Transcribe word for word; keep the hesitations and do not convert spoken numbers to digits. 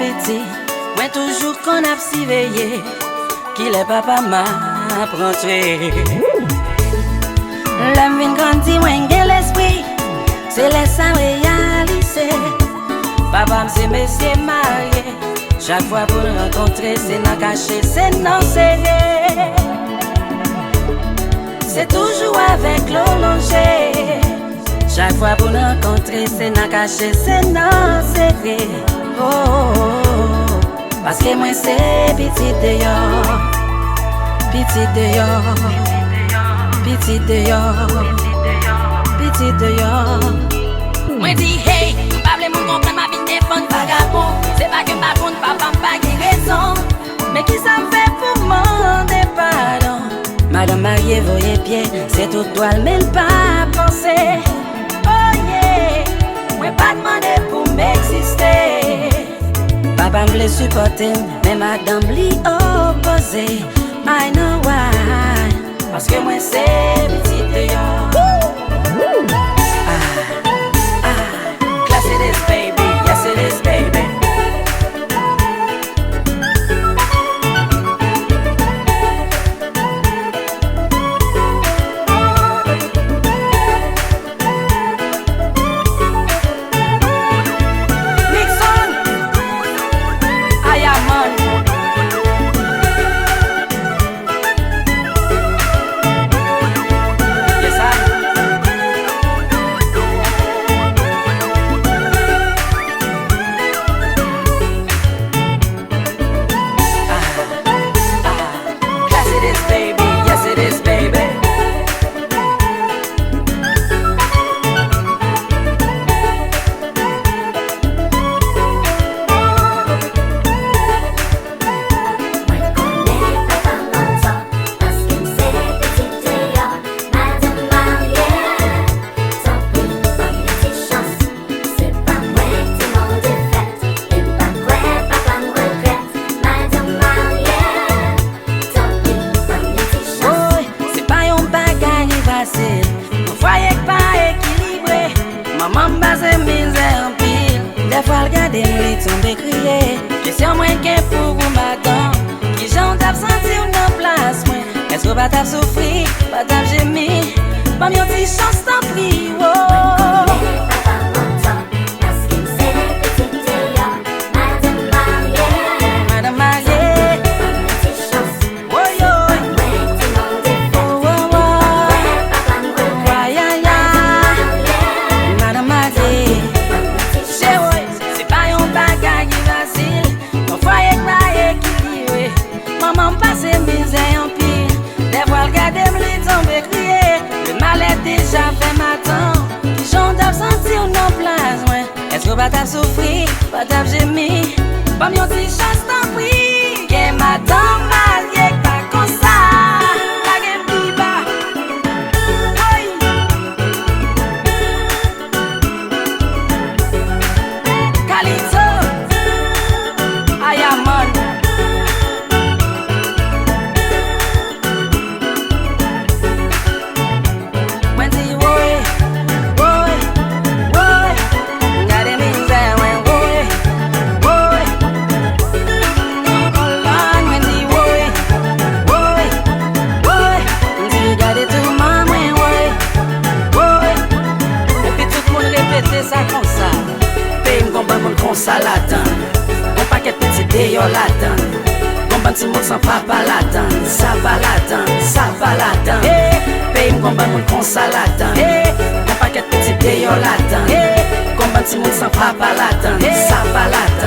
Piti, mwen toujou konn ap siveye kilè papa m ap rantre. Lè m vin grandi, mwen gen lespri, se lè sa m reyalize. Papa m se mesye marye, chak fwa pou n rankontre, se nan kache, se nan sere. Se toujou avèk lo lonje. Chak fwa pou n rankontre, se nan kache, se nan sere. Oh, oh, oh, oh. Paske mwen se pitit deyò. Pitit deyò. Pitit deyò. Pitit deyò. Mwen di, hey, m pa vle moun konprann m ap vin defann vagabon. Se pa ke m pa konn papa m pa gen rezon. Men kisa m fè pou mande padon? Madanm marye voye pye, se tout dwa l men l pa panse. Oh yeah, mwen pa t mande pou m egziste. Papa m vle sipòte m, men madanm li opoze. I know why. Paske mwen se pitit deyò. Ah, ah, class it is, baby. Yes, it is, baby. Nixon! Ayaman! Yes, I. Ah, ah. Yes, it is, baby. Yes, it is, baby. Mwen konnen papa m antò, paske m se pitit deyò. Madanm marye, tanpri, ban m yon ti chans. Se pa mwen ki mande fèt, e m pa kwè papa m regrèt. Madanm marye, tanpri, ban m yon ti chans. Woy, se pa yon bagay ki fasil. Yon fwaye k pa ekilibre. Manman m pase mizè anpil. Dèfwa l gade m, li tonbe kriye. Kesyon mwen gen pou ou, madanm, kijan w t ap santi w nan plas mwen? Èske w pa t ap soufri, pa t ap jemi? Ban m yon ti chans, tanpri, wo. Mwen konnen papa m antò, paske m se pitit deyò. Madanm marye, madanm marye, ban m yon ti chans. Woy, woy. Woy, woy, woy. Woy, woy, woy. Madanm marye. Che, woy. Se pa yon bagay ki fasil. Yon fwaye k pa ekilibre. Manman m pase mizè anpil. Dèfwa l gade m, li tonbe kriye. Le mal est déjà fait, madanm. Kijan w t ap santi w nan plas mwen? Èske w pa t ap soufri, pa t ap jemi? Ban m yon ti chans, tanpri. Gen madanm marye k pa konsa. Pa gen pi ba. Ay. Kalito. Ayaman. Mwen di woy, woy, woy. Gade mizè mwen, woy, woy. Oh Lord, mwen di woy, woy, woy. M di gade touman mwen, woy, woy. Epi tout moun repete sa konsa. Peyi m gon bann moun konsa ladan l. Gon pakèt pitit deyò ladan l. Gon bann timoun san papa ladan l. Sa pa ladan l, sa pa ladan l. Hey, peyi m gon bann moun konsa ladan l. Hey, gon pakèt pitit deyò ladan l. Hey, gon bann timoun san papa ladan l. Hey, sa pa ladan l.